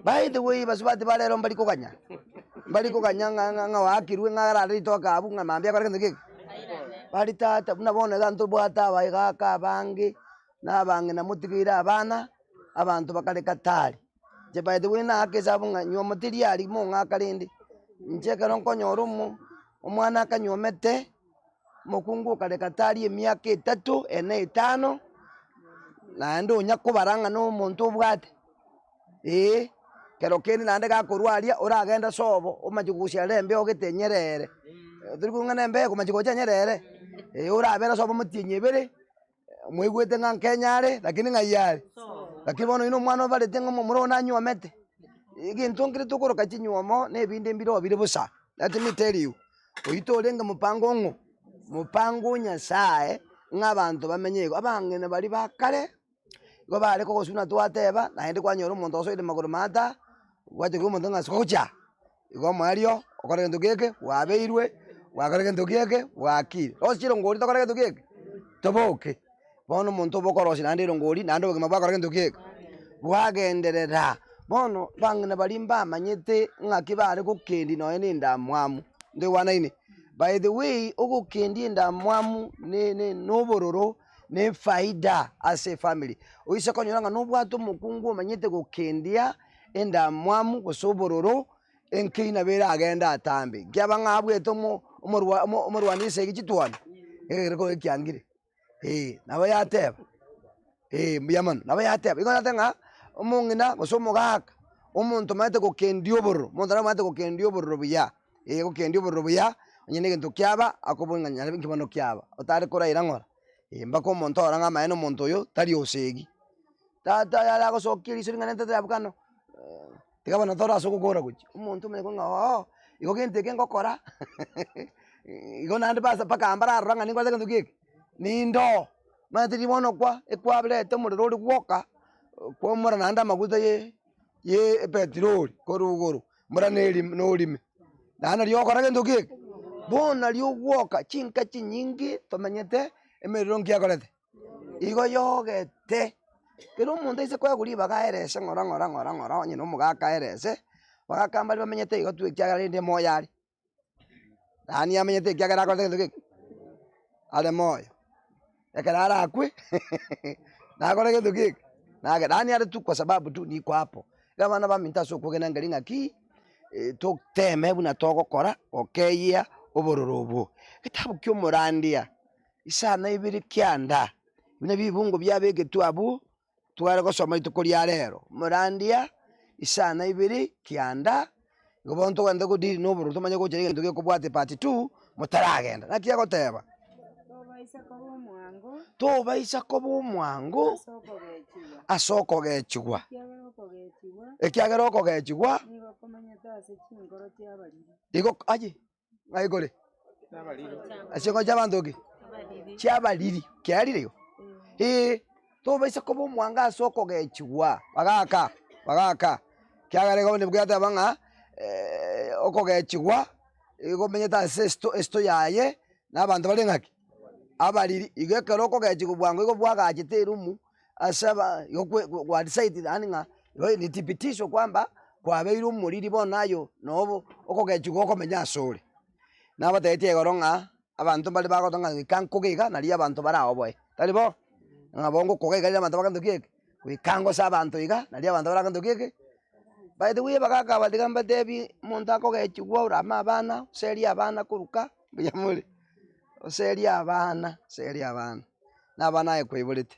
By the way basubati ba rero mbari koganya, mbari koganya ng'a ng'a ng'a oakirwe ng'a arare ritoke abwo ng'a mambia akore gento ki? Bari tata buna bono iga ntobwate abagaka abange, na abang'ina motigeire abana, abanto bakare katari. Inche by the way naaka esabu ng'a nywomo teri aria mong'aka rende, inche ekero nkonyora omo omwana akanywomete, omokungu okare katari emiaka etato, ene, etano, naende onya kobara ng'a na omonto obwate. Eeh, kero kende naende gakorwa aria, oragende sobo omanye kogosiarera embeo gete enyerere, tori korwa ng'a na embeo ekomanya gocha enyerere, eh orabere sobo omotienyi ebere, mwaigwete ng'a nkenya are, lakini ng'ai are? Lakini bono oywo na omwana obarete ng'a omomura oyo nanywomete, egento nkere tokoroka chinywomo na ebinde mbire oo bire bosa, let me tell you, oywo torenge mopango ng'o? Mopango o Nyasaye ng'a abanto bamenye igo, abang'ina baria ba kare. Igo bare kogoswa buna twateba, naende kwanyora omonto osoire magoro maata, gwachia omonto ng'a socha, igo omoerio okore gento geke, bwabeirwe, gwakora gento geke, bwakire. Rosia chirongori tokore gento geke, toboke. Bono omonto obe okorosia naende erongori, naende obogima bwakora gento geke, bwagenderera. Bono bang'ina baria mbamanyete ng'aki bare gokendia nonye na endamwamu, ntoigwanaine? By the way, ogokendia endamwamu ne ne na obororo. nefaida ase efamiri. Oise konyora ng'a nobwate omokungu omanyete gokendia endamwamu gose obororo, enki nabo eragende atambe. Nkiaba ng'a abwete omo omorwa omo omorwani esegi chitwani, egekero korwa ekiangire, eh, nabo yateba eh, mbuya mono, nabo yateba. Igo nateba ng'a omong'ina gose omogaka, omonto omanyete gokendia obororo, omonto omanyete gokendia obororo buya. Ee, gokendia obororo buya, onye na egento kiaba, akobua ng'a nyarebe nki bono kiaba, otare koraira ng'ora, eh, mpaka omonto orore ng'a amaene omonto oyo tari osegi. Tata oyo are agosokia eriso ring'ana ntete abwo kano, tiga bono tore ase ogokora gochia, omonto omanye ng'a oo, igo gento eke ngokora, igo naende basa mpaka mbararora ng'a ninkorete gento ki eke, nindoo, omanyete riria bono kwa ekwaberete omorero ore gwoka, kwaumora naende amaguta ye ye epetroli korwa igoro. Mbora norime, naende nario ogokora gento ki eke? Bono nario ogwoka chinka chinyinge tomenyete emerero nki akorete? Igo yogete. Kera omonto aise koegwa ribaga aerese ng'ora ng'ora ng'ora ng'ora onye na omogaka aerese, abagaka mbare bamenyete igo tu ekiagera rende moyo are. Yaani amenyete ekiagera akorete gento ki eke? Are moyo. Ekero arakwe, nakore gento ki eke? Nage yaani are tu kwa sababu tu niko hapo. Iga abana baminto ase okwegena nkeri ng'aki, toteme buna togokora gokeyia obororo obwo. Egetabu kia omorandia, isano ibere kianda, buna ebibungo biabegetwe abwo. Tware gosoma rituko ria rero, omorandia isano ibere kianda, igo bono togende godeal na obororo tomanye gocha egento gekobwatia part two, motaragenda. Naki agoteba? Tobaisa koba omwango. Tobaisa koba omwango Ase okogechigwa. ase okogechigwa. Ekiagera okogechigwa. Ekiagera okogechigwa. Nigo komanyete ase chinkoro chi'abariri. Igo aye. Ng'ai kore? Ase chingoro chi'abanto ki? Chi'abariri. Kiarire igo? Ee, tobaisa koba omwango ase okogechigwa, bagaka, bagaka, ekiagera igo nigo yateba ng'a okogechigwa igo omenyete ase esito esito yaye, na abanto bare ng'aki? Abariri. Igo ekero okogechigwa bwango igo bwagachete erumu. Ase aba igo kwe gwa decide yaani ng'a igo ni thibitisho kwamba kwabeire omoriri bono aye nobo okogechigwa okomenya asore. Nabatebetie igoro ng'a abanto mbare bagoteba ng'a goika nkoge iga nario abanto baraoboe, tari bo? Ng'a bo ngokoga iga riria abanto bagento ki eke, goika ngose abanto iga nario abanto baragento ki eke. By the way abagaka aba tiga mbatebie omonto akogechigwa orame abana, oserie abana korwa ka, mbuya more, oserie abana, oserie abana. Na abana aye kwaiborete,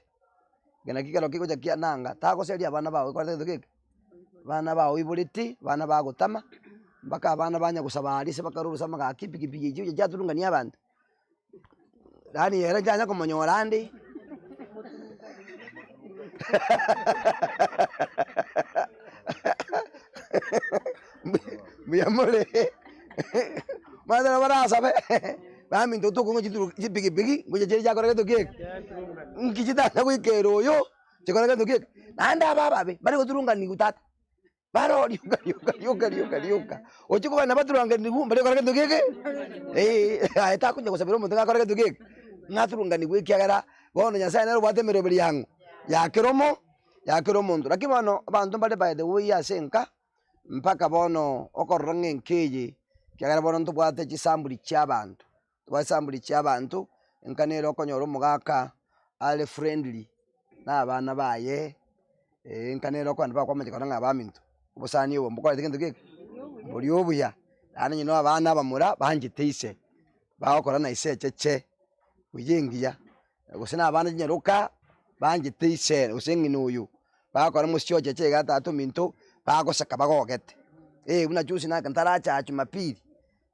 eke naki ekero kegocha kia nanga, tagoseria abana bao ekorete gento geke, abana bao oiborete, abana bagotama, mpaka abana banya gosaba aria ase bakarwa orosana gaki epikipiki echi gocha chiaturungania abanto, yaani ere nchanya komonyora ande. Mbuya more, omanyete nabo barasabe. Baminto tokonywa chituru chipikipiki ngocha chiria chiakora gento ki eke, nki chitanya goikera oyo, chikore gento ki eke, naende aba ababe mbare goturunganiwa tata, bare rioka rioka rioka rioka rioka, ochia kogenda baturanganiwu mbare gokora gento ki eke, eh aye takonya gosabera omonto ng'a akore gento ki eke, ng'a aturunganiwe ekiagera bono Nyasaye nere obwate emeroberi ya ng'o? Ya kera omo. Ya kera omonto. Lakini bono abanto mbare by the way ase enka, mpaka bono okorora ng'a enka eye, ekiagera bono ntobwate chisamburi chia abanto, tobwate chisamburi chia abanto, enka nere okonyora omogaka are friendly na abana baye, enka nere okogenda bakwamanya korora ng'a abaminto, obosani obo mbokoreti gento ki eke? Mboria obuya, naende onye na abana abamura banchete ise, bagokora na ise echeche, buya engiya. Gose na abana chinyaroka banchete ise gose ng'ina oyo, bagokora mosie ocheche iga tata ominto, bagoseka bagogete. Eh buna juzi nake ntaracha aa jumapili,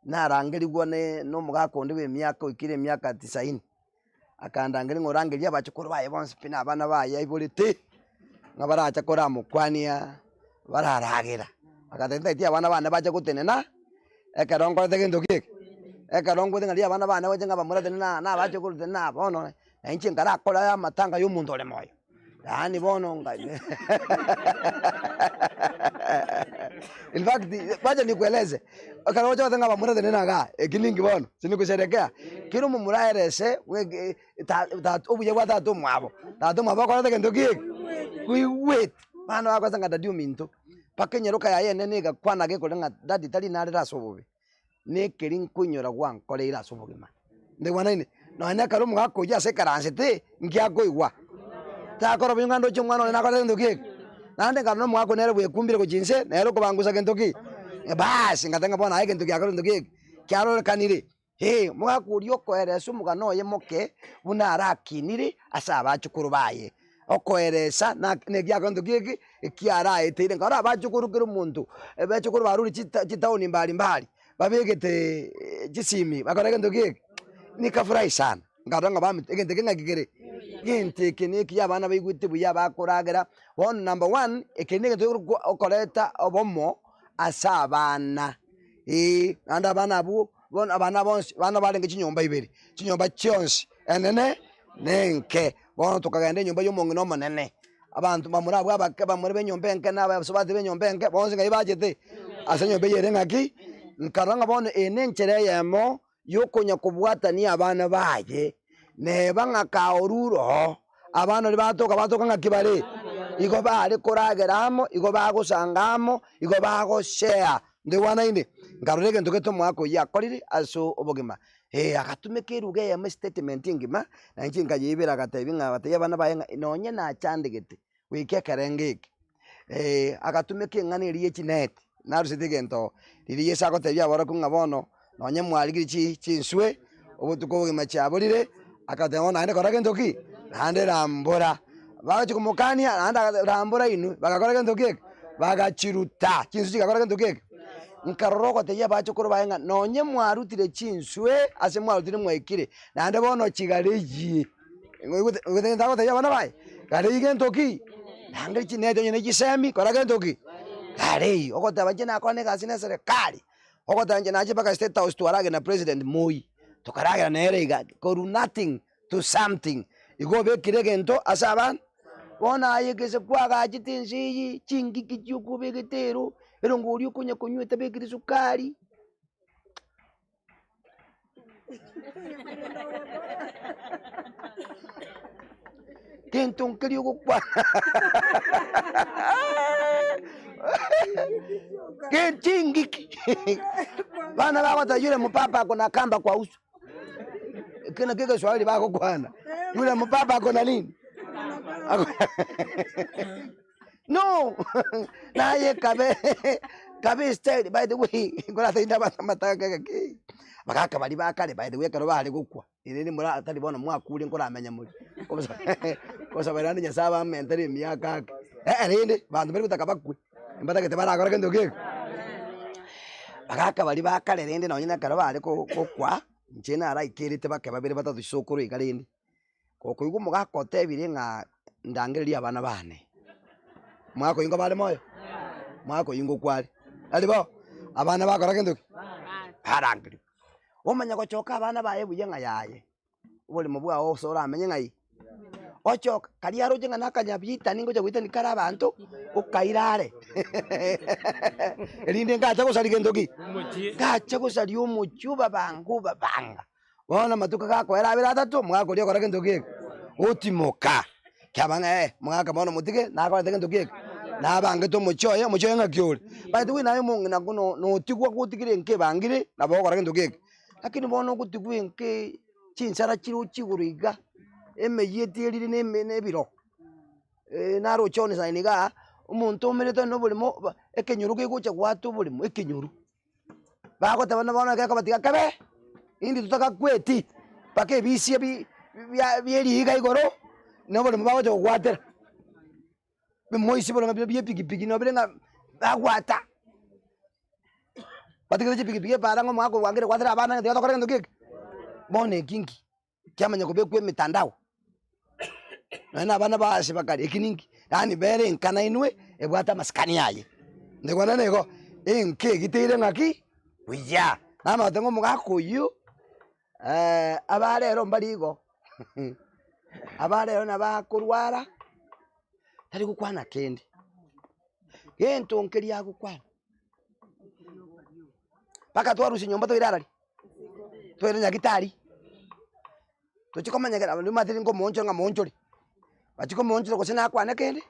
narangerigwa ne na omogaka onde bwa emiaka oikire emiaka tisaini, akandangeria ng'a orangerie abachokoro baye bonsi pi na abana baye aiborete, ng'a baracha koramokwania, bararagera. Agateba ntagete abana bane bache gotenena. Ekero nkorete gento ki eke, ekero nkoete ng'a riria abana bane gocha ng'a bamura tenena na abache korwa tenena bono, na inche nkarakore aya amatanga ya omonto ore moyo, yaani bono nga in fact wacha nikueleze, ekero ogocha goteba ng'a bamura tenena igaa, eki ninki bono, si nikusherekea? Kera omomura aerese bweke ta tata obuya bwa tata omwabo, tata omwabo okorete gento ki eke? Koigwete, bono bagosa ng'a daddy ominto. Mpaka enyaroka yaye enene egakwana gekorera ng'a daddy tari narere ase obobe, nekeri nkoinyora gwankoreire ase obogima. Ndebwanaine? Nonya ekero omogaka oyio ase ekaransete, nki akoigwa? Takora buya ng'a ndoche omwana one nakorete gento ki eke? Naende nkarora omogaka oyio nere bwekumbire gochia inse, nere okobangusa gento ki? Baas, ngateba ng'a bono aye egento giakorire gento ki eke? Kiarorekanire. Ee, omogaka oria okoeresa omogano oye moke buna arakinire ase abachukuru baye, okoeresa negiakonto ki ekiaraeteire. Nkarora abachukuru kera omonto, abachukuru barure chitaoni mbari mbari, babegete chisimi bakore egento ki eke, nikafurahi sana, nkarora ng'a bamete egento eke ng'aki kere, egento eke nekiya abana baigwete buya bakoragera, bono number one, eke negento gekorokwa okoreta obomo ase abana. Ee, naende abana abwo bono abana bonsi, abana barenge chinyomba ibere, chinyomba chionsi, enene na enke. Bono tokagenda enyomba ya omong'ina omonene, abanto bamura abwo abake bamura ba enyomba enke na abasubati ba enyomba enke, bonsi ng'ai bachete? Ase enyomba eywo ere ng'aki? Nkarora ng'a bono eye na enchera eyemo yokonya kobwatania abana baye, neba ng'a kaorure oo, abana baria batoka batoka ng'aki bare? Igo bare koragera amo, igo bagosanga amo, igo bagoshare. Ntoigwanaine? Nkarora egento gete omogaka oyio akorire ase obogima, eh, agatumeka eruga eyemo estatement engima, na inche nkayeibera agatebia ng'a agatebia abana baye ng'a nonye nachandegete goika ekerengo eke, agatumeka eng'ana eria ye chineti, naruseti egento riria Yeso agotebia aborokigwa ng'a bono nonye mwarigirie chi chinswe, obotuko obogima chiaborire, agateba bono naende kora gento ki? Naende rambora. Bagochia komokania naende agateba rambora inwe, bagakora gento ki eke? Bagachiruta, chinswe chigakora gento ki eke? Nkarora ogotebia abachokoro baye ng'a nonye mwarutire chinswe ase mwarutire mwaikire, naende bono chigareyie. Oigwete egento agotebia abana baye? Garei gento ki? Naende chineti onye ne chisemi, kora gento ki? Garei. Ogoteba inche nakore egasi na eserekari, ogoteba inche nache mpaka state house twaragera na president Moi, tokaragera nere iga, korwa nothing to something. Igo obekire egento ase abana, bono aye gese kwagachete ense eye, chingiki chiokobegete ero, erongo oria okonya konywa etabekiri sukari. Gento nkeria ogokwana chingiki bana bagoteba yule mubaba ako na kamba kwa uso ekio nakio egeswahili bagokwana yule mubaba ako na nini No! Naye kabe kabe estyle by the way nkoratende abanto amatanga gaki, abagaka baria ba kare by the way ekero bare gokwa, erende mora tari bono mwakure nkoramenya more, gosabera naende Nyasaye abamentere emiaka ake, eh rende abanto mbari gotaka bakwe, mbatagete barakore gento ki eke. Abagaka baria ba kare rende nonye na ekero bare ko gokwa, inche naraikerete bake babere batato chisokoro iga rende. Gokoigwa omogaka otebire ng'a ndangererie abana bane, omogaka oyio nkoba are moyo? Omogaka oyio ngokwa are, tari bo? Abana bakora gento ki? Barangerigwa. Omanya gochoka abana baye buya ng'a yaye, oboremo bwao ase oramenye ng'ai? Ochoka, karia aroche ng'a nakanyabiitani ngocha goitani kare abanto, okaira are erinde ngacha gosaria gento ki? Ngacha gosaria omochie obabanga obabanga. Bono amatuko gakoera abere atato, omogaka oria okora gento ki eke? Otimoka. Kiaba ng'a eh, omogaka bono motige, nakorete gento ki eke? Nabangete omochie oye, omochie oye ng'aki ore? By the way naye omong'ina kono notigwa gotigire enka ebangire, nabo ogokora gento ki eke. Lakini bono ogotigwa enka eye, chinsara chirochie igoro iga, emeyio etierire na eme na ebiro, naroche one sign igaa, omonto omerete onye na oboremo ba ekenyoro kegocha goata oboremo ekenyoro. Bagoteba buna bono gekoba tiga kebe, indi totagakweti, mpaka ebisia bi bia bia eriiga igoro, na oboremo bagocha gogwatera. Bimoisi bono bia epikipiki nabo bire ng'a bagwata, batigete chipikipiki epara ng'a omogaka obwangire gwatera abana ng'a tiga tokore gento ki eke. Bono eki nki? Kiamanya kobekwa emitandao, nonye na abana ba ase bakare eki ninki? Yaani bere enka nainwe ebwate amasikani aye. Ndikwana nigo, enka egiteire ng'aki? Buya. Namanyete ng'a omogaka oyio. Abarero mbari igo, abarero nabo akorwara, tari gokwana kende, gento nkeria agokwana, mpaka twarusia nyomba toire arari, toire nyagetari, tochia komanya ekero abande omanyete nkomoonchora ng'a moonchore, bachia komoonchora gose nakwane kende.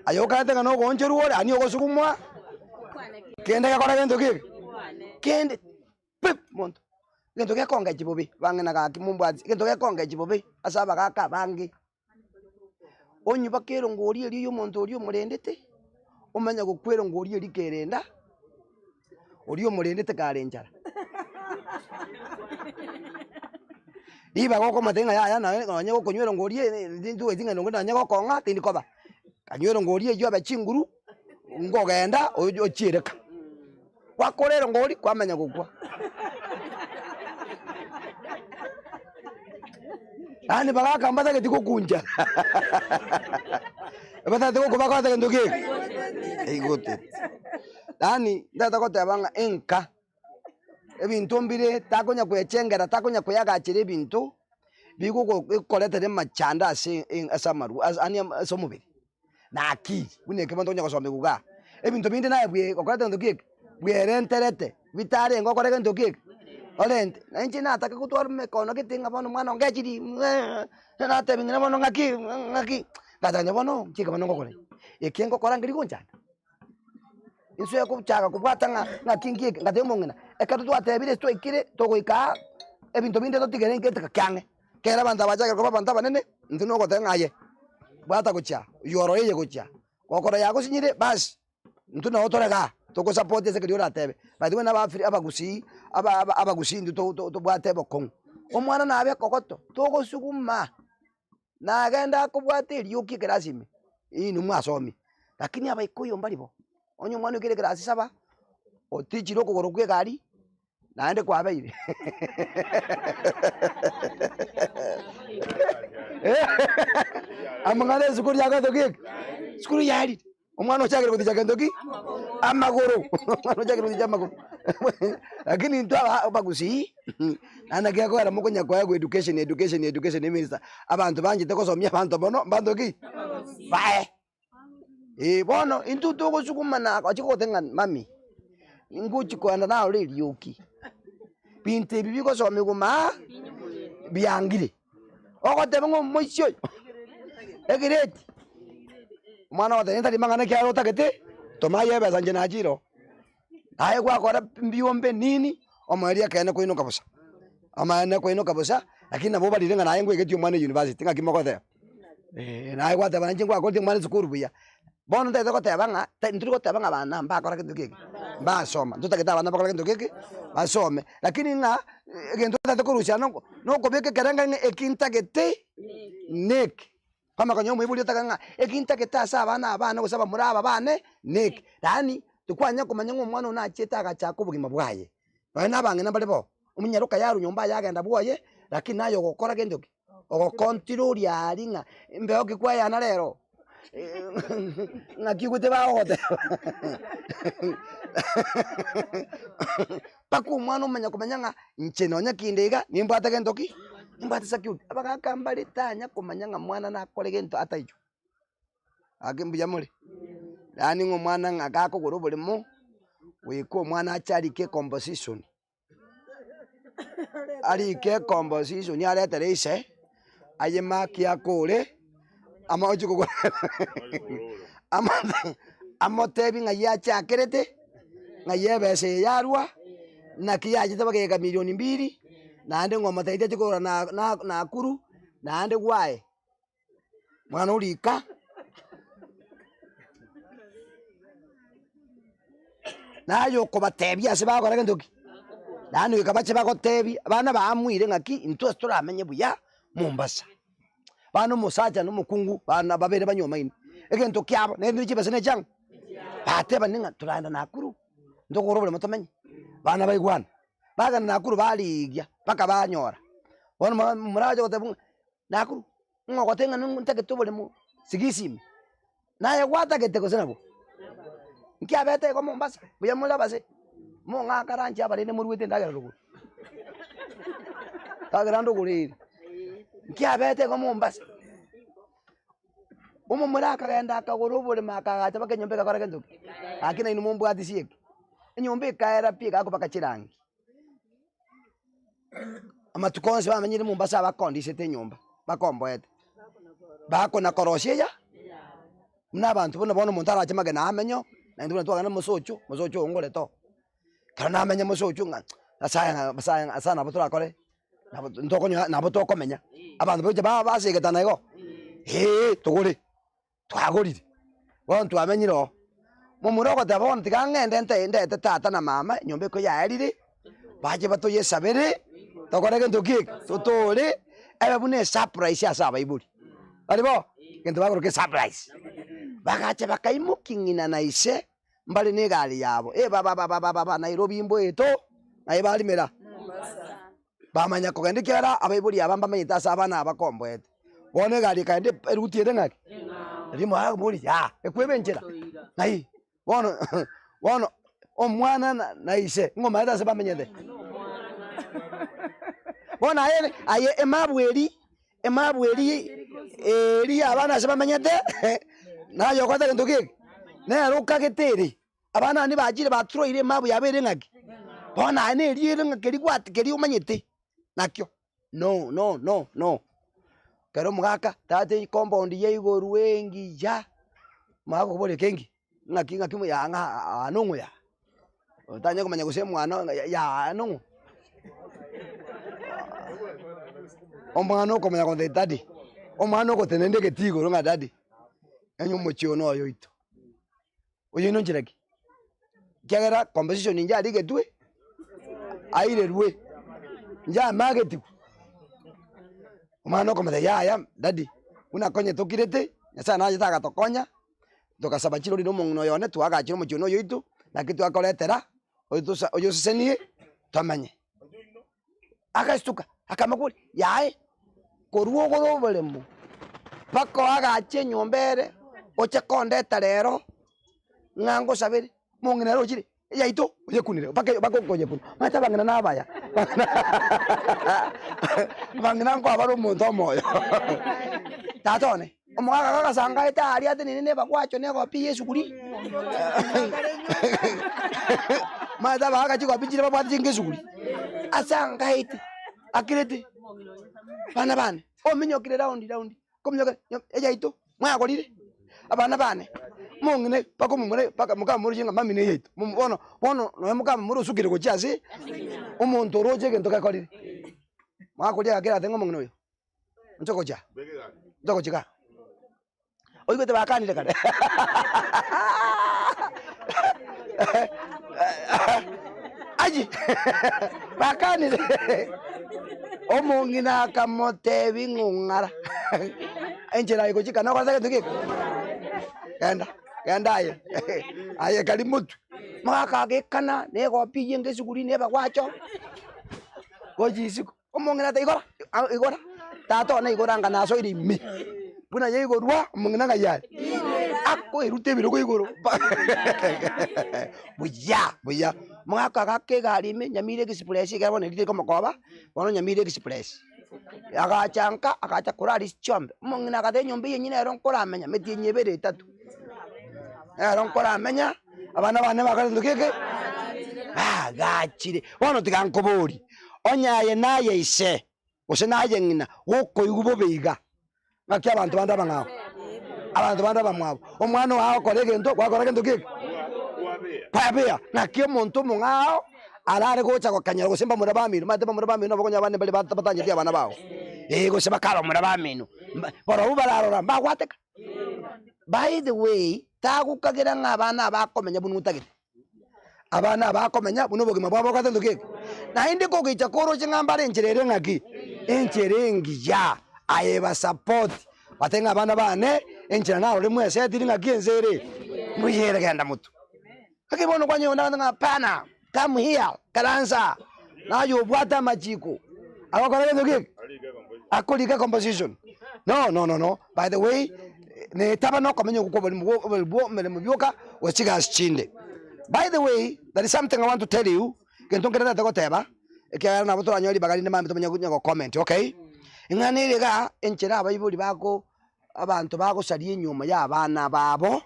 Aye okarete ng'a nogoonchorwa ore, aria ogosugumwa, kende gekora gento ki eke? Kende pi monto. Egento gekongechi bobe, bang'ina gaki mombwansi, egento gekongechi bobe ase abagaka abange, onywe mpaka erongori eria ya omonto oria omorendete, omanye gokwa erongori eria kerenda. Oria omorendete kare enchara. Ribaga okomotebia ng'a yaya nonya nonye gokonywa erongori eye ntintogeti ng'a erongori nonye gokong'a tindi koba. Kanywa erongori eywo abe chinguru, nkogenda oyo ochiereka. Gwakora erongori kwamanya gokwa. Yaani bagaka mbatageti gokuncha batagete gokwa bakorete gento ki eke? Eigoteti. Yaani ntagete goteba ng'a enka, ebinto mbire takonya kwechengera takonya koyagachera ebinto, bigogo bikoretera emachando ase ase amarwa ase yaani ase omobere, na akili, buna ekero tokonya gosomigwa igaa. Ebinto binde naye bwe okorete gento ki eke, bwerenterete, bitarenge okore gento ki eke, orente. Na inche nataka gotwara emekono gete ng'a bono omwana ongechiri natebia ng'ina bono ng'aki ng'aki, ngateba bono nki eke bono ngokora eke ngokora nkeri gonchanda. Inse ekochaka kobwata ng'a ng'aki nki eke, ngatebia omong'ina, ekero twatebire ase twaikire togoika aa, ebinto binde totigere ngeteka kiang'e. Ekero abanto aba bachakire koba abanto abanene, intwe nogoteba ng'a aye, bwata gochia aa, oywo oroiye gochia aa, gokora yagosinyire baas, intwe nabo tore igaa, togosupport ase keria oratebe. By the way na abafri abagusii, aba aba abagusii intwe to to tobwate obokong'u, omwana nabe kogoto, togosuguma. Nagenda akobwata erioki ekerasi ime, inwe mwasomia, lakini abaikuyu mbari bo, onye omwana oikire ekerasi saba, otichire okogoro kwa egari, naende kwabeire amang'ana esukuru yagotoka eke, esukuru yarire. Omwana ochakire goticha gento ki? Amagoro. Omwana ochakire goticha amagoro. Lakini intwe aba abagusii, naende naki gekogera mokonya koegwa education education education eminister, abanto banchete gosomia abanto mono, mbanto ki? Bae. Eh bono intwe togosugumana ochia goteba ng'a mummy, ngochi kogenda narore erioki, binto ebi bigosomiwa maa, biangire. Ogoteba ng'a omoisia oyo egireti, omwana ogoteba tari mang'ana ekiagera otagete toma aye ebesa inche nachire oo. Aye gwakora mbiombe nini, omoerio ekeene koinoka bosa, amaene koinoka bosa, lakini nabo obarire ng'a naye ngoigetie omwana eyunivasiti ng'aki mogoteba? Eh, naye gwateba inche ngwakoretie omwana esukuru buya. Bono ntagete goteba ng'a ta ntori goteba ng'a abana mbakora gento ki eke, mbasoma, ntotagete abana bakore gento ki eke, basome. Lakini ng'a egento otagete korusia noko nokobeka ekerengo ng'a eki ntagete neke. Kwamanya konya omoibori otake ng'a eki ntagete ase abana aba bane gose abamura aba bane neke. Yaani tikwanya komanya ng'a omwana oyo nachiete agachaka obogima bwaye, nonye na abang'ina mbare bo, omonyaroka yarwa nyomba aye agenda bwoye, lakini naye ogokora gento ki. Ogokontiroria aria ng'a mbeo ki kwayana rero, ng'aki ogote bagogoteba mpaka omwana omanya komanya ng'a inche nonya kinde iga nimbwate gento ki? Nimbwate security. Abagaka mbare tanya komanya ng'a mwana nakore gento ataiyo. Gaki mbuya more? Yaani ng'a omwana ng'a gakogora oboremo, goika omwana ache arike ecomposition. Arike ecomposition aretere ise, aye mark akore, ama oche kogora amotebi ng'ai achakerete, ng'ai ebesa eye yarwa, naki yachete mpaka eka milioni mbili, naende ng'a omotebi ache kogora na Nakuru, naende gwaye. Mwana orika, naye okobatebia ase bagokora gento ki? Yaani goika bache bagotebie, abana baamuire ng'aki intwe ase toramenye buya Mombasa. Bana omosacha na omokungu bana babere banywomaine, egento kiabo naende chibesa na echiang'o? Batebani ng'a toragenda Nakuru, ntokore oboremo tomenye, bana baigwane. Bagenda Nakuru barigia mpaka banyora, bono morache goteba ng'a Nakuru. Ng'a ogoteba ng'a ntagete oboremo sigisi ime, naye gwatagete gose nabwo? Nki abete igo Mombasa, mbuya more abase, mong'ake ranchi abarende moruete endagera rogoro, endagera ndogoro ere. Nki abete igo Mombasa, omomura akagenda akagora oboremo akagacha mpaka enyomba egakora gento ki? Gaki nainwe mombwatisie eke, enyomba ekaera pi egakobaka chirangi. Amatuko onsi bamenyire Mombasa abakondisete enyomba, bakomboete, bakona korosia eya, buna abanto buna bono omonto arache magena amenye oo, naende buna twagenda mosocho, mosocho oyo ngorete oo. Ekero namenya mosocho ng'a nyasaye ng'a nyasaye ng'a nyasaye nabo torakore, nabo ntokonyoa nabo tokomenya, abanto bagocha ba basegetana igo, eh togore. Twagorire, bono twamenyire oo. Momura ogoteba bono tiga ng'ende nte ndete tata na mama enyomba eko yaerire, bache batoyesabere, tokore gento ki eke, totore, ebe buna esurprise ase abaibori. Tari bo? Egento bakoroka esurprise. Bagacha bakaimokia ng'ina na ise, mbare na egari yabo, ebababababa Nairobi mboeto, naye barimera. Bamanya kogenda ekiagera abaibori aba mbamanyete ase abana aba bakomboete. Bono egari ekaenda eruti ere ng'aki? Riria mwaraboria yaa, ekweba enchera, ng'ai? Bono bono omwana na na ise ng'omaete ase bamenyete? Bono aye aye emabu eria, emabu eria eria ya abana ase bamenyete, naye okorete gento ki eke? Nere okagete ere. Abana aba nibachire batroire emabu yabo ere ng'aki? Bono aye neria ere ng'a keria gwat keria omanyete nakio no no no no. Ekero omogaka tata ecompound ya igoro engiya, omogaka okoboria kengi, ng'aki ng'aki yaa ng'a aa nong'o yaa? Otanye komanya gose omwana ng'a yaa nong'o? Omwana okomanya goteba daddy, omwana ogotenena egetii igoro ng'a daddy, onye omochie oyo noyo oito. Oyoino nchera ki? Ekiagera compensation inche arigetwe, airerwe, inche amagetigwe. Omwana okomotebia yaya daddy, buna konye tokirete, Nyasaye nachete agatokonya, togasaba chirori na omong'ina oyo one, twagachire omochie one oyoito, naki twakoretera, oyotosa oyosesenie, tomenye. Agastuka, akamoboria, Yaye, korwa ogore oboremo mpaka oagache enyomba ere, oche kondeta rero ng'a ngosabere, omong'ina ere ochire eyaito oyekunire mpaka mpaka okoyekuna. Omanyete abang'ina na abaya, abang'ina nkoa bare omonto omoyo tata one. Omogaka gagasangaete aaria atenene nebagwacho na egopi y'esuguri, omanyete abagaka chigopi chire babwate chinga esuguri, asangaete, akirete, bana bane, ominyokire round round, kominyoka eyaito mwagorire, abana bane, omong'ina mpaka omomura mpaka mokamoroche ng'a mummy neyaito, bono bono nonye mokamomura osukire gochia ase, omonto oroche egento gekorire, mwakoria gaki aratebe ng'a omong'ina oyo. Ntogocha, ntogochia igaa. Oigwete bakanire kare? Aye, bakanire omong'ina akamotebia ng'a ong'ara, enchera aye gochika nokorete gento geke? Genda, genda aye, aye kari motwe. Mogaka agekana na egopi eywo enga esuguri na ebagwacho, gochia isiko. Omong'ina ata igora, igora, tata one igora anga nasoire ime, buna yaigorwa omong'ina ng'ai are? Akoeruta ebirogo igoro buya buya. Omogaka agaka egari ime nyamira express ekero bono eria terikomokoba, bono nyamira express. Agacha nka, agacha korara chiombe, omong'ina agateba enyomba eye enyene ero nkoramenya emetienyi ebere etato, nero nkoramenya, abana bane bakore gento ki eke? Bagachire. Bono tiga nkoborie. Onye aye naye ise, gose naye ng'ina, gokoigwa bobe iga, ng'aki abanto bande abang'ao? Abanto bande abamwabo. Omwana oo agokora egento, gwakora gento ki eke? Kwabea. Ng'aki omonto omong'ao arare gocha gokanyora gose mbamura bamino, omanyete mbamura bamino nabo okonyora abande mbare batanyeti abana bao, eh gose bakaba bamura bamino, mba barobwo bararora mbagwateka. By the way, tagokagera ng'a abana aba bakomenya buna otagete. Abana aba bakomenya buna obogima bwabo bokogenda gento ki eke. Naende kogocha koroche ng'a mbare enchera ere ng'aki? Enchera engiya, aye basapoti, batebe ng'a abana bane, enchera narore mwesetiri ng'aki ense ere, mbuya ere genda motwe. Gaki bono kwanyora onde agoteba ng'a hapana, come here, ikaransa, naye obwate amachiko, agokora gento ki eke? Akorika composition. No no no no, by the way, netaba na okomenya okwo kwa oborimo bwo oborimo bwo emeremo bioka gose chigasi chinde. By the way, there is something I want to tell you, egento nkere ntagete goteba, ekiagera nabo toranyore ribaga rinde mambia tomanye konya go comment okay? Eng'ana ere igaa, enchera abaibori bako abanto bagosaria enyiomo ya abana babo,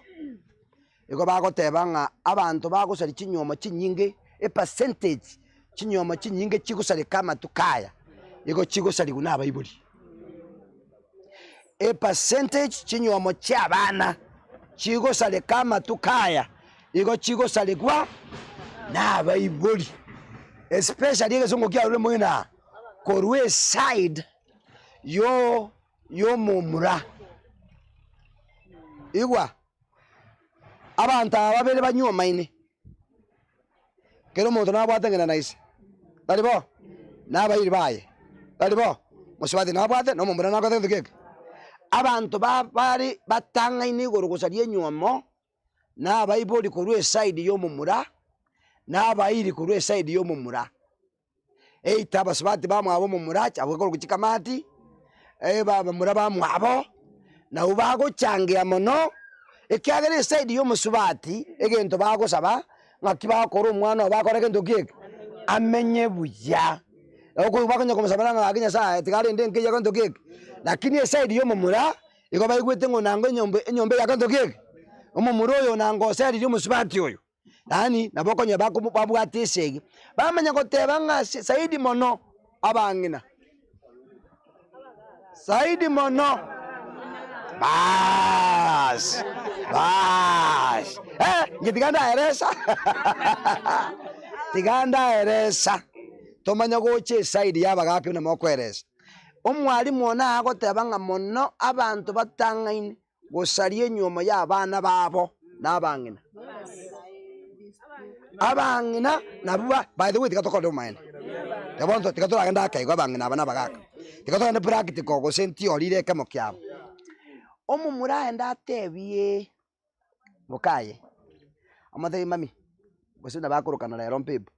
igo bagoteba ng'a abanto bagosaria chinyiomo chinyinge, epercentage chinyiomo chinyinge chigosareka amatuko aya, igo chigosarigwa na abaibori. Epercentage chinyiomo chia abana chigosareka amatuko aya, igo chigosarigwa na abaibori, especially egesongo kiarure moino aa, korwa eside yo y'omomura. Igwa, abanto aba babere banywomaine, kera omonto nabwate ng'ina na ise, tari bo? Na abairi baye, tari bo? Mosubati nabwate, na omomura nabwate gento ki eke? Abanto ba bare batang'aine igoro gosaria enywomo, na abaibori korwa eside y'omomura, na abairi korwa eside y'omomura. Eita abasubati bamwabo omomura abwo korwa chikamati, abamura bamwabo, nabwo bagochangia mono, ekiagera eside ya omosubati egento bagosaba, ng'aki bagokora omwana obo bakore gento ki eke? Amenye buya. Nabo okobua bakonya komosabera ng'a gaki Nyasaye tiga arende enka eywo gento ki eke? Lakini eside ya omomura, igo baigwete ng'a onango enyomba enyomba eye ya gento ki eke? Omomura oyo onango oseririe omosubati oyo. Yaani nabo okonyora bakomo babwate esegi, bamanya goteba ng'a ase zaidi mono abang'ina, zaidi mono baas baas eh, inche tiga ndaeresa tiga ndaeresa, tomanye gocha eside ya abagaka buna mokoeresa. Omwalimu one agoteba ng'a mono abanto batang'aini gosaria enyuomo y'abana babo na abang'ina. Abang'ina nabwo ba by the way tiga tokorere obomaene, tiga bono tiga toragende ake igo abang'ina aba na abagaka, tiga togende practical gose theory ere ekemo kiabo. Omomura aende atebie mokaye, amotebie mummy, gose buna bakorokana rero mpebu,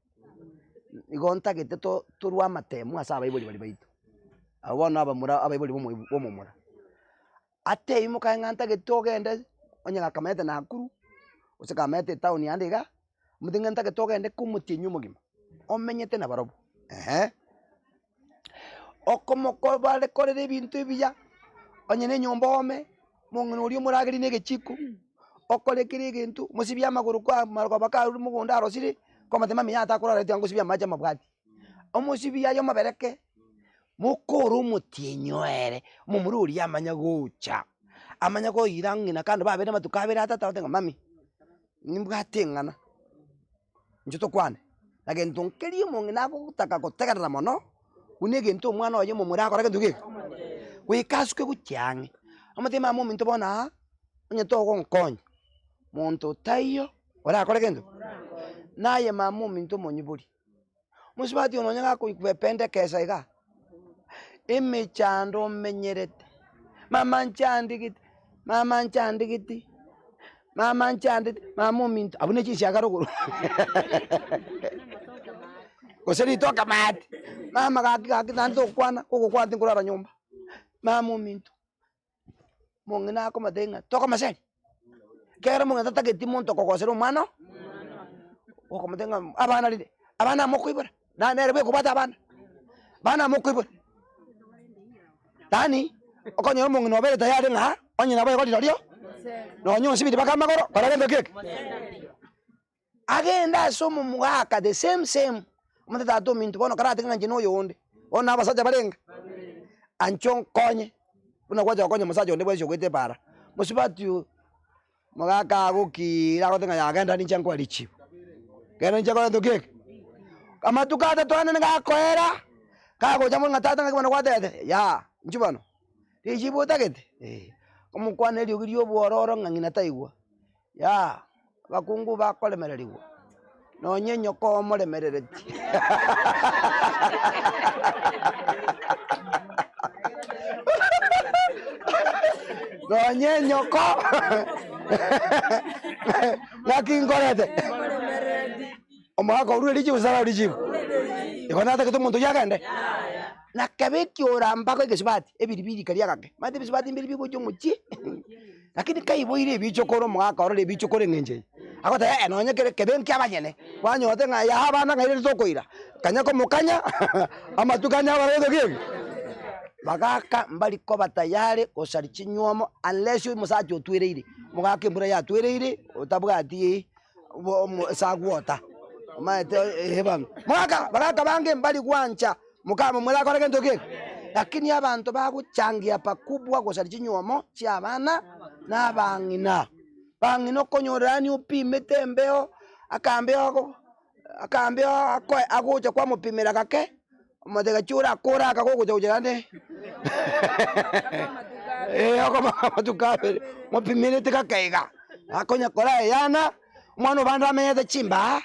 igo ntagete to torwe amatemu ase abaibori baria baito, abwo bono abamura abaibori ba omoibu ba omomura. Atebie mokaye ng'a ntagete ogende onye gakamenyete Nakuru, gose kamenyete etown ande iga, omotebie ng'a ntagete ogende komotienyi omogima, omenyete nabarobwo ehe. Okomoko barekorera ebinto ebiya, onye na enyomba oome, omong'ina oria omoragerie na egechiko, okore kera egento, omosibie amagoro kwa marogoba karure mogondo arosire, komotebia mama yaya takorara tiga ngosibie amache amabwati. Omosibie aye omobereke, mokore omotienyi oere, omomura oria amanye gocha, amanye koira ng'ina kando babere amatuko abere atato agotebi ng'a mummy, nimbwate eng'ana, inche tokwane, na gento nkeria omong'ina agotaka gotegerera mono, buna egento omwana oye omomura akora gento ki eke? Goika asuke gochia ang'e, omotebie mama ominto bono aa, onye togonkonya, monto taiyo orakore gento? Naye mama ominto omonyibori. Mosubati oyo nonye gakoigwependekesa iga, emechando omenyerete, mama nchandigete, mama nchandigeti, mama nchandete, mama ominto, abwo ne chinsiaga rogoro gose ritoke maate, mama gaki gaki naende togokwana, gogokwana tinkorara nyomba, mama ominto. Omong'ina akomotebia ng'a tokomoseri, ekiagera omong'ina tatageti monto okogosera omwana oo, okomotebia ng'a abana rende, abana aba mokoibora, na nere bweka obwate abana, abana aba mokoibora. Yaani, okonyora omong'ina obere tayari ng'a onye nabo igo rirorio, nonye osibiri mpaka amagoro, kora gento ki eke? Agende ase omomogaka the same same. Omanyete tata ominto bono karatake ng'a inche na oyonde, bono na abasacha barenge? Anche onkonye, buna gwacha gokonya omosacha onde bwensi ogoeta epaara, mosubati oyo, mogaka agokiira agote ng'a yaya genda ninche nkoe richibu, genda ninche nkoe gento ki eke. Amatuko atato ane nigo akoera, kagocha mono ng'a tata ng'aki bono gwatebete, yaya inchuo bono, richibu otagete? Eh, omokwana eriogi ria obwororo ng'a ng'ina taigwa. Yaa, abakungu bakoremererigwa, nonye nyoko omoremerereti. Nonye nyoko naki nkorete? Omogaka orure richibu gose tararure richibu? Igo natagete omonto oyio agende? Nakebe ekiora mpaka egesubati, ebiribiri karia agake, omanyete ebisubati mbiri bigocha omochie. Lakini kaiboire ebichokoro omogaka orore ebichokoro eng'encho eye, agoteba eh nonye kere kebe nki abanyene, kwanyorete ng'a yaha abana ng'a rende tokoira, kanya komokanya amatuko ane abare gento ki eke. Bagaka mbari koba tayari gosaria chinywomo unless omosacha otwereire, omogaka embura yatwereire otabwati bo omo ase agwota, omanyete eeh bono. Mogaka bagaka bange mbari gwancha mokamomura akore gento ki eke, lakini abanto bagochangia pakubwa gosaria chinywomo chia abana na abang'ina. Bang'ina okonyora yaani opimete embeo, akambeo ago akambeo akoe agocha kwamopimera gake, omotebia gachia orakore aka gogocha gocha naende okoma amatuko abere, mopimerete gake iga, akonya kora eyana, omwana obande amenyete chimbaa,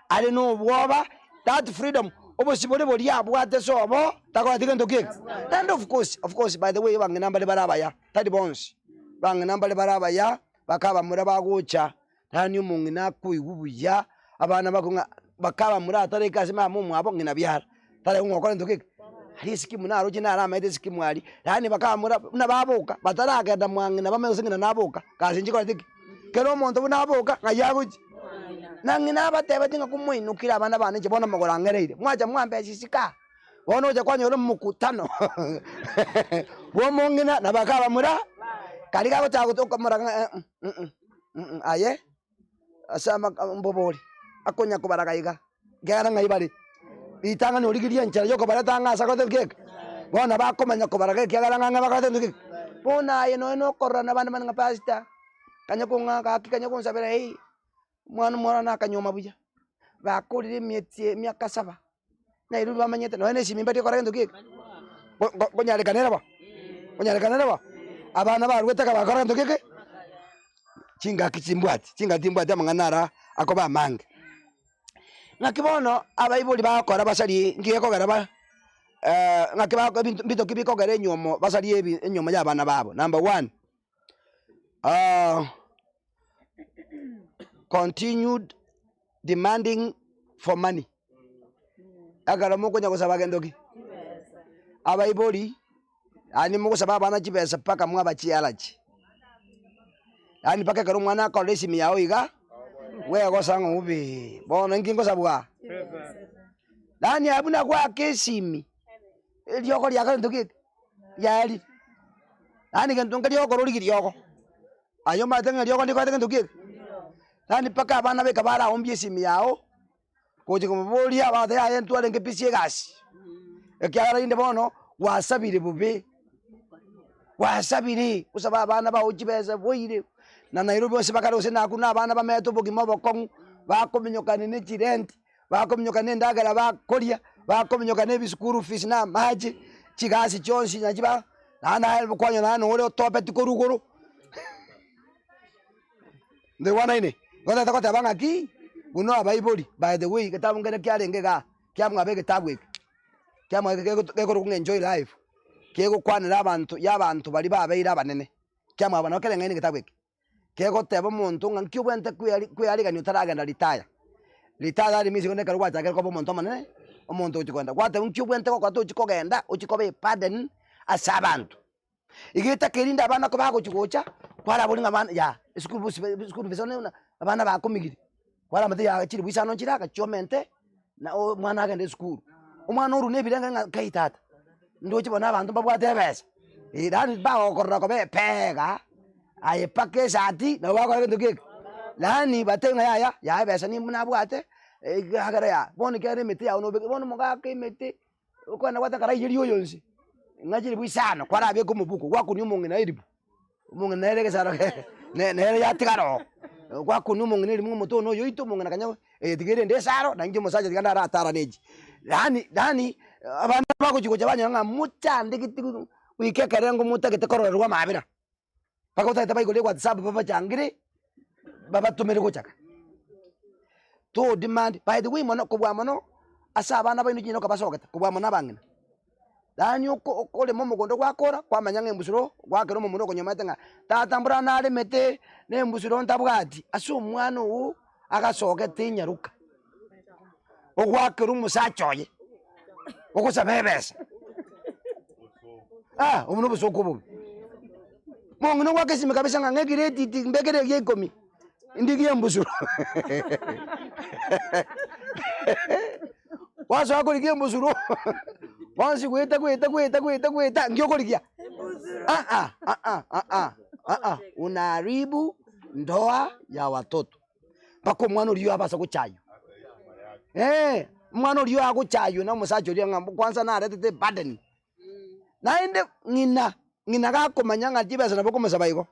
are na obwoba, that freedom, obosibore boria abwate ase obo, takoreti gento ki eke. Naende of course, of course by the way abang'ina mbare bare abaya, tari bonsi, abang'ina mbare bare abaya, bakabamura bagocha. Yaani omong'ina akoigwa buya, abana bako ng'a bakabamura atareke ase mama omwabo ng'ina biara, tari ng'a okore gento geke. Aria esikimu naroche naramaete esikimu aria, yaani bakabamura buna baboka, bataragenda mwa ng'ina bamanye gose ng'ina naboka, gasi nchikoreti ki? Kera omonto buna aboka, ng'ai agochia? Na ng'ina abatebeti ng'a komoinokire abana bane inche bono amagoro ang'ereire, mwacha mwambesa isiko aa, bono ogocha kwanyora omokutano bwa omong'ina na bakabamura, karia gagochaka gotoka ng'a Aye ase mbobori akonya kobaraga iga, ekiagera ng'ai bare? Ritang'ani origirie enchera yokobareta ang'e ase agote geke, bono bakomanya kobaraga ekiagera ng'a ang'e bakorete gento geke. Bono aye nonye nokorora nabande bande ng'a pastor, kanya kong'a gaki kanya gonsabera eh, omwana omwana nakanyuoma buya, bakorire emieti emiaka saba, Nairobi bamenyete nonya na esimi mbarie gokora gento ki eke? Go- go- Gonyarekana ere bo? Gonyarekana ere bo? Abana barwete eka bakora gento ki eke? Chingaki chimbwati, chingaki timbwati amang'ana ara akoba amange. Ng'aki bono abaibori bagokora basarie nki gekogera ba ng'aki bako ebinto mbito ki bikogera enywomo basarie ebi enywomo ya abana babo. Number one, continued demanding for money. Ekero mokonya gosaba gento ki? Abaibori, yaani mogosaba abana chibesa mpaka mwaba chialachi. Yaani mpaka ekero omwana akorora esimi yago iga, bwegosa ng'a obee, bono inki ngosabwa aa? Yaani abwo buna goaka esimi, eriogo riakora gento ki eke? Riarire. Yaani gento nkeri ogokora origie riogo. Aye omanyete ng'a eriogo ndikorete gento ki eke? Yaani mpaka abana beka baraombie esimi yago. Gocha komoboria abagotebi aye ntwarenge busy egasi, ekiagera rende bono gwasabire bobe, gwasabire gosaba abana bao chibesa boire, na Nairobi bonsi bakare gose nakuru na abana bamenyete obogima obokong'u, bakominyokani ne chirent, bakominyokani na endagera bakoria, bakominyokani na ebischool fees na amache, chigasi chionsi nachi ba naende naye kwanyora naende nore otopeti korwa igoro. Ntoigwanaine? Igo totagete goteba ng'aki, buna abaibori, by the way, egetabu nkere kiarenge igaa, kiamwabo egetabu eke, kiamwabo eke gekorokwa ng'a enjoy life, kegokwanera abanto ya abanto baria babeire abanene, kiamwabo nabo kereng'aine egetabu eke. Kegoteba omonto ng'a nki obwenerete kweari kwearigania otaragenda retire. Retire that means ekero gwachakire koba omonto omonene, omonto ogochia kogenda, gwateba nki obwenerete gokora tochi kogenda, ochie koba eburden ase abanto. Iga etaka erinde abana ko bagochi gocha, kwarabori ng'a abana yaa esukuru bosi ba esukuru fees one buna abana bakomigire, kwaramate yaa chiribu isano nchire aka chiomente, na omwana agende esukuru. Omwana orure na ebirenge ng'a kai tata, ndoche bono abanto mbabwate ebesa, eh yaani bagokorora koba epega, aye mpaka esati nabo bagokora gento ki eke, yaani batebe ng'a yaya, yaya ebesa nimbu nabwate. Ekiagera ya, bono ekiagera emete yago nobeke, bono omogaka emete, okogenda gwateba karaiyerie oyo inse, ng'a chilifu isano kwarabeka omobuko, gwakunia omong'ina elifu, omong'ina nere egesaro ne- nere yatigara oo, gwakunia omong'ina elifu ng'a omote oyo noyoito, omong'ina kanya eye tiga erende esaro, na inche omosacha tiga ndaratara na echi. Yaani yaani abana bagochi gocha banyora ng'a mochandegete goika ekerengo motagete kororerwa amaabera. Mpaka otagete baigore whatsapp babachangere, babatomere gochaka. To demand, by the way mono kobua mono, ase abana baino chinyene okabasogete, kobua mono abang'ina. Yaani oko okorema omogondo gwakora, kwamanya ng'a embusuro, gwakera omomura okonyomete ng'a tata mbura naremete, na embusuro ntabwati, ase omwana oywo agasogete enyaroka, ogwakera omosacha oye, ogosaba ebesa. Ah, obwo nobosooku obobe. Mong'ina ogwaka esimi kabisa ng'a ng'ekire etiti mbekere eria ikomi, ndigie embusuro. Gwasoa korigia embusuro, bonsi goeta goeta goeta goeta goeta, nki okorigia? Aa aa aa aa unaharibu ndoa ya watoto. Mpaka omwana oria abasa gochaywa, eh, omwana oria agochaywa na omosacha oria ng'a kwanza naretete eburden. Naende ng'ina, ng'ina gakomanya ng'a chibesa nabo okomosaba igo,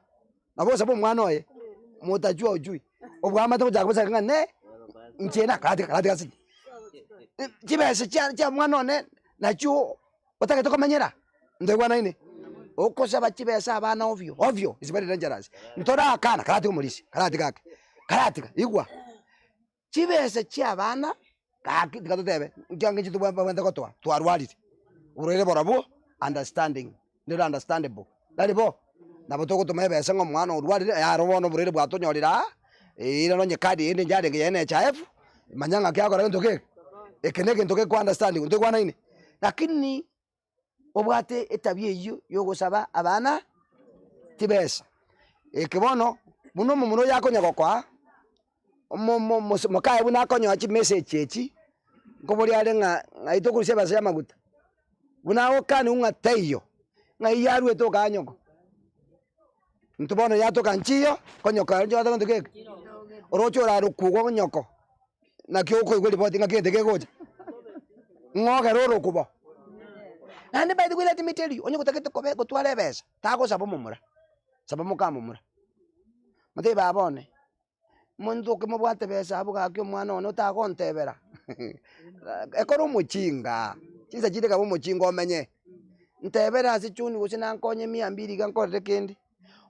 nabo osaba omwana oye, motachua ojui, obwamate gochaka kobosaba ng'a ne inche nakarati karati gase chibesa chia chia omwana one nachio otagete komenyera, ntoigwanaine? Okosaba chibesa abana ovyo ovyo is very dangerous, ntorakana karatiga omorisia, karatiga ake, karatiga igwa. Chibesa chi'abana gaki tiga totebe nkiango inche tobwenerete gotoa twarwarire, oborwaire borobwo understanding ndire understandable tari bo? Nabo togotoma ebesa ng'a omwana orwarire yaro bono oborwaire bwatonyorire aa, ira nonye card ende yarenge ya NHIF, manya ng'aki akora gento keke, eke na egento geko understanding ntoigwanaine? Lakini obwate etabia eyio yogosaba abana chibesa. Eke bono, buna omomura oyo akonya gokoa, omo mo mos mokaye buna akonyoa chimessage echi, nkoboria are ng'a ng'ai tokorusia ebesa ya amaguta, buna agokaniwa ng'a taiyo, ng'ai yaruete okaa nyoko. Intwe bono yatoka nchiyo, konyoka inche gento geke, oroche orarokugwa nyoko. Naki okoigwa ripoti ng'aki egento kegocha, ng'ogere orokubo. Naende by the way let me tell you, onye gotagete kobe gotwara ebesa, tagosaba omomura, saba mokamomura. Motebie baba one, monto oke mobwate besa abwo gaki omwana one otagontebera, ekore omochinga, chinsa chinde kaba omochinga omenye, ntebere ase chuni gose nankonye mia mbiri iga nkorere kende.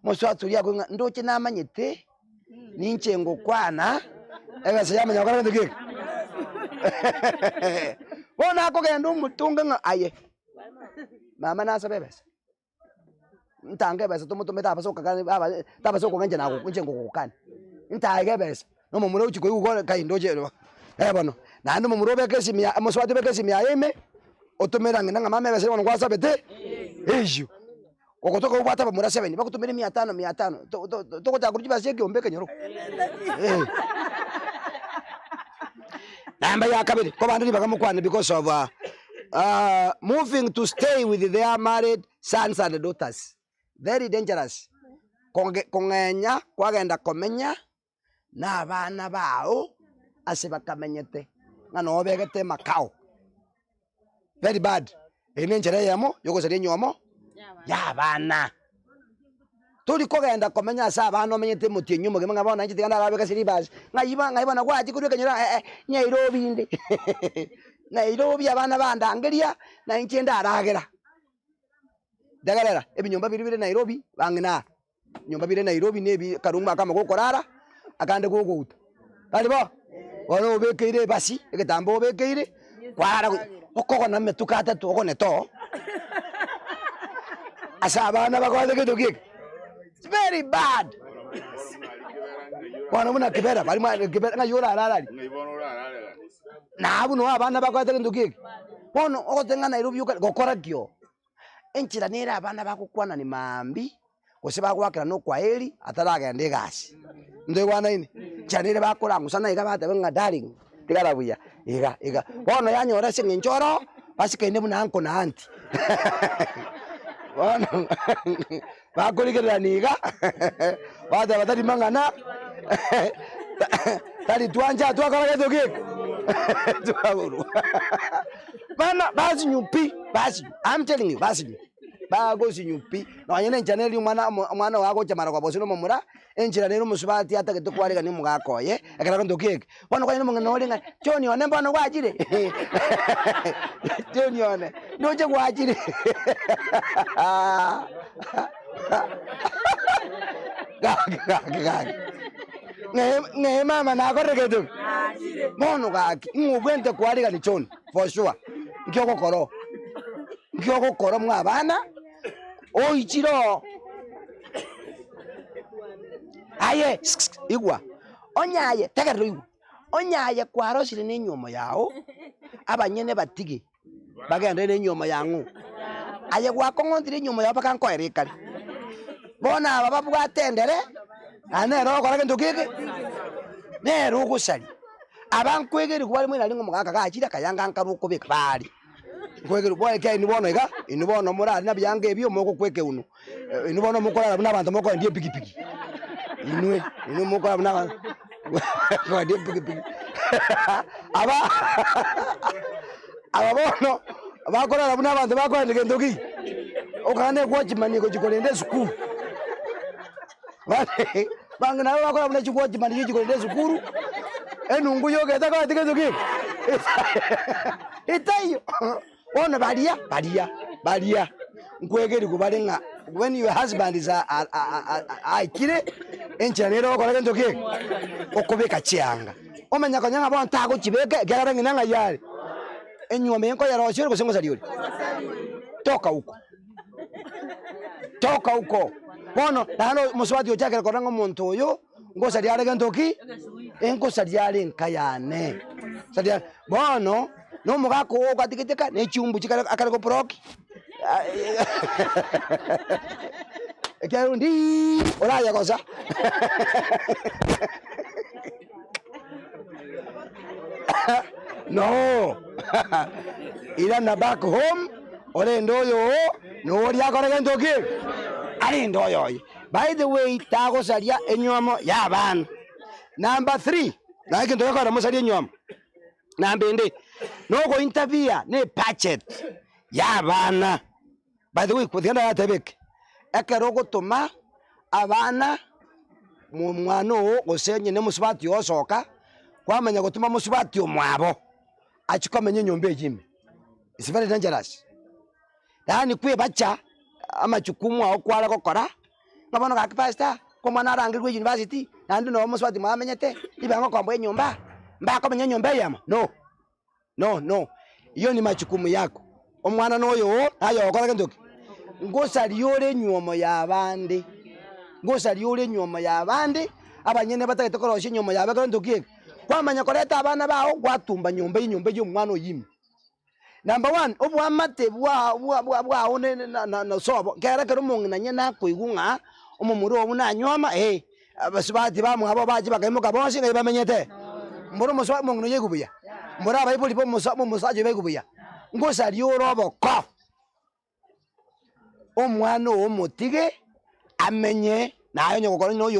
Mosubati oria akoigwa ng'a ndoche namanyete, ninche ngokwana, egesa yamanya gokora gento ki eke? Bono akogenda omotonga ng'a aye, mama nasabe ebesa, ntange ebesa tomotomete abase gokakana aba tabasa gokong'a inche nago inche ngogokania, ntage ebesa, na omomura ochia koigwa igo kai ndoche ero eh bono, naende omomura obeke esimi ya omosubati obeke esimi yaye ime, otomere ang'ina ng'a mama ebesa bono gwasabete, eywo. Ogotoka obwate abamura seven, bagotomera emia tano mia tano, to- to- to- togochaka korwa chibesa chia ekeombe ekenyoro. Eh. Namba ya kabere, kobande ribaga mokwane because of uh, uh, moving to stay with their married sons and daughters. Very dangerous. Konge- Kong'enya kwagenda komenya na abana bao ase bakamenyete, ng'a noo obegete emakao. Very bad. Eye ne enchera eyemo yogosaria enywomo ya abana. Tori kogenda komenya ase abana omenyete omotienyi omogima ng'a bono inche tiga ndarabeke ase ribasi, ng'ai bo ng'ai bono gwachia korwa ekenyoro eh eh Nairobi inde Nairobi abana bandangeria na inche ndaragera. Tegerera, ebinyomba biria bire Nairobi bang'ina aa. Nyomba bire Nairobi na ebi akarungu akamo gokorara, akande gogouta. Tari bo? Bono obekeire ebasi, egetambaa obekeire, kwarara gochia okogona amatuko atato ogonete oo, ase abana bagoete gento ki eke? It's very bad. Bono buna kibera, baria mwa kibera ng'ai orarare aria? Na abwo noo abana bagoete gento ki eke? Bono ogote ng'a Nairobi okare gokora ki oo? Enchera nere abana bagokwanani maambia, gose bagoakerana okwaeri ataragenda egasi. Ntoigwanaine? Enchera nere bakorangusana iga bateba ng'a darling, tigara buya, iga iga. Bono yanyora ase eng'encho oro, basikaine buna uncle na aunty. Bono bakorigererania iga, bateba tari mang'ana, tari twancha twakora gento ki eke. Twagorwa. Bana basinyu pi, basinyu, I'm telling you basinyu, bagosinyu pi, nonye na enchera neri omwana omo omwana ogo agocha mara gose na omomura, enchera nere omosubati atagete kwarigania omogaka oye, ekero gento ki eke, bono kwanyora omong'ina ore ng'a John one mbono gwachire John one ndoche gwachire gaki gaki gaki ng'e ng'e mama nakorire gento ki? Bono gaki ng'o obwenerete kwarigania John for sure, nki ogokora oo? Nki ogokora mwa abana oichire oo? Aye igwa, onye aye tegerera oigwe, onye aye kwarosire na enyiomo yao, abanyene batige bagende na enyiomo yang'o. Aye gwakong'ontire enyiomo yao mpaka nkoera ekare. Bono aba babwate endere, naende nere ogokora gento ki eke? Nere ogosaria. Aba nkoegerigwa bare mwene aria ng'a omogaka gachire akayanga nkarwa okobeka bare. Nkoegerigwa bono ekiagera inwe bono iga, inwe bono morare na ebianga ebio mogokwa ekeuno. Inwe bono mokorara buna abanto mokoendia epikipiki, inwe inwe mokorara buna abanto mokoendia epikipiki aba aba bono bakorara buna abanto bakoendia gento ki? Okogana na ewatchman egochi korenda esukuru, abange nabo bakorara buna chiwatchman chigochi korenda esukuru, enungu yoka etakoreti gento ki? Etaiyo. Bono baria, baria, baria nkwegerigwa bare ng'a when your husband is a- a- a- a- aikire, enchera nere ogokora gento ki? Okobeka chianga. Omanya konya ng'a bono tagochibeka ekiagera ng'ina ng'ai are? Enyuomo eye nkoyerosia ore gose ngosaria ore? Toka huko, toka huko. Bono naende omosubati ochakire korora ng'a omonto oyo. Ngosaria are gento ki? Engosaria are enka yane. Saria are. Bono, na omogaka oo ogatigete ka, ne chiumbu chikare akare goproki, ekiagera ondiiii oraye gosa. No, irana back home, orende oyo oo, na oria akore gento ki? Arende oyoye. By the way tagosaria enywomo y'abana. Number three, naye egento gekogera mosarie enywomo, namba ende, nogointerfere ne ebudget y'abana. By the way, tiga ndaratebe eke, ekero ogotoma abana momwana oo gose onye na omosubati oo osoka, kwamanya gotoma mosubati omwabo achie komenya enyomba eywo ime, it's very dangerous. Yaani kwebacha amachukumu ao kware gokora, ng'a bono gaki pastor, ko omwana arangerwe university, naende noo omosubati mwamenyete, ribaga ngokomboa enyomba, mbakomenya enyomba eyemo, no, no no, hiyo ni majukumu yako, omwana na oyo oo, naye ogokora gento ki? Ngosaria ore enywomo ya abande, ngosaria ore enywomo ya abande, abanyene batagete korosia enywomo yabo ekero gento ki eke, kwamanya koreta abana bao gwatumba nyomba enyomba ya omwana oyio ime. Number one, oboamate bwa bwa bwa bwao ne na na na sobo, ekero ekero omong'ina onye nakoigwa ng'a omomura oo buna anywoma eh, abasubati bamwabo bache bakaimoka bonsi ng'ai bamenyete? Mboro omosa omong'ina oyio aigwe buya? Mboro abaibori ba omosa omosacha oyio baigwe buya? Ngosaria ore oboko, omwana oo omotige amenye naye onye gokora noyo.